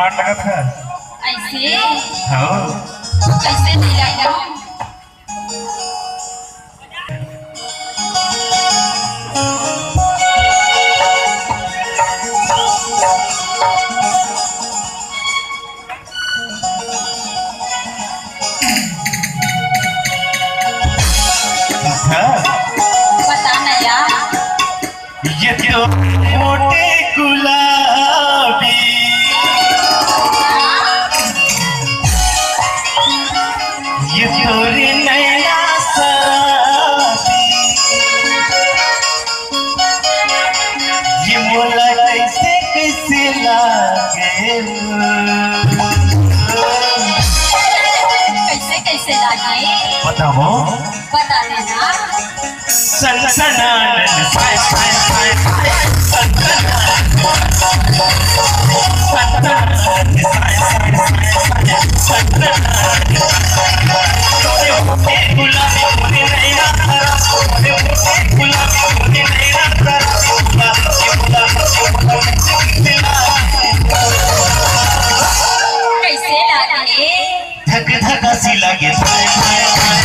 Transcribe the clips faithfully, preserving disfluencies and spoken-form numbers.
पार लगत है। ऐसे? हाँ। ऐसे नहीं लगा। हाँ। बता ना यार। ये तो मोटे गुलाबी, ये तोरे नैना शराबी, ये मोला कैसे कैसे लागे। कैसे कैसे लागे? बताओ। बता देना। सनसनाट, साय, साय, साय, साय, सनसनाट। सनसनाट, साय, साय, साय, साय, सनसनाट। तोरे होठे गुलाबी, तोरे नैना शराबी, तोरे होठे गुलाबी, तोरे नैना शराबी। कैसे लागे? धक धक सी लागे, धाय, धाय, धाय।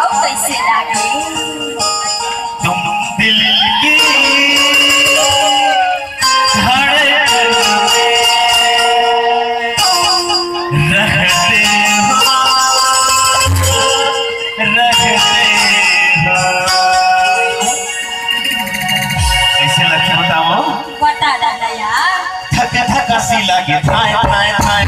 अउ कैसे लागे? तुम दिल की धड़कन में रहते हो, रहते हो। कैसे लगथे बताओ? बता दादा यार। धक धक सी लागे, धाय, धाय, धाय।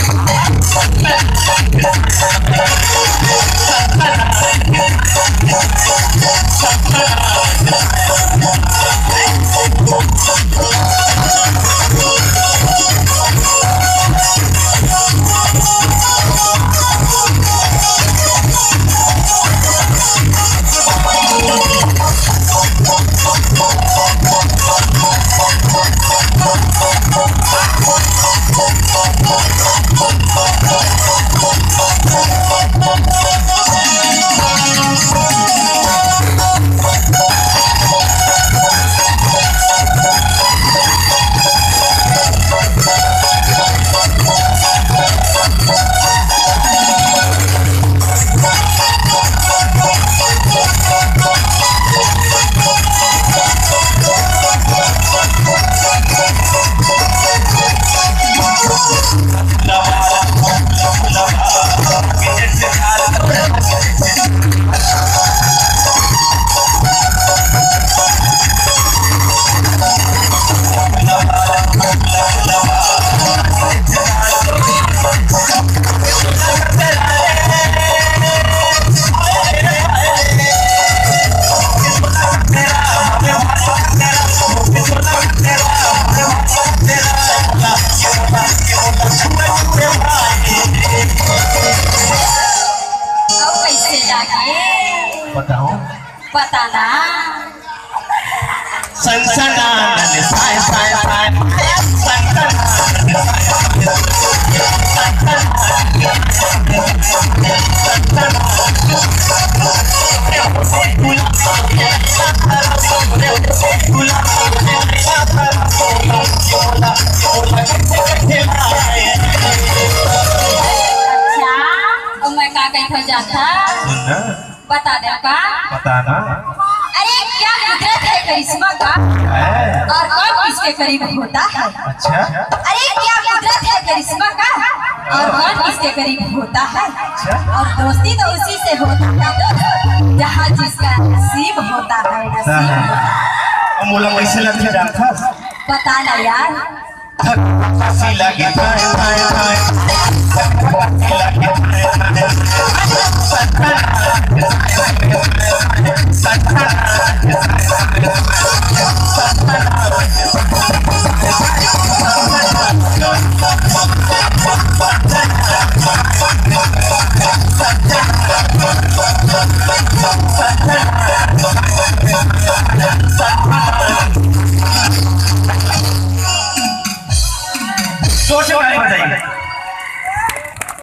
अच्छा, तो मैं का कही था जानता? सुन ना। बता दे का? बता ना। अरे, क्या कुदरत है करिश्मा का? है। और कौन किसके करीब होता है? अच्छा। अरे, क्या कुदरत है करिश्मा का? और कौन किसके करीब होता है? अच्छा। और दोस्ती तो उसी से होता है दोस्त, जहाँ जिसका नसीब होता है, नसीब। हाँ। अब मोला कैसे लगथे जानथस? बता ना यार। जोर से ताली बजाइए।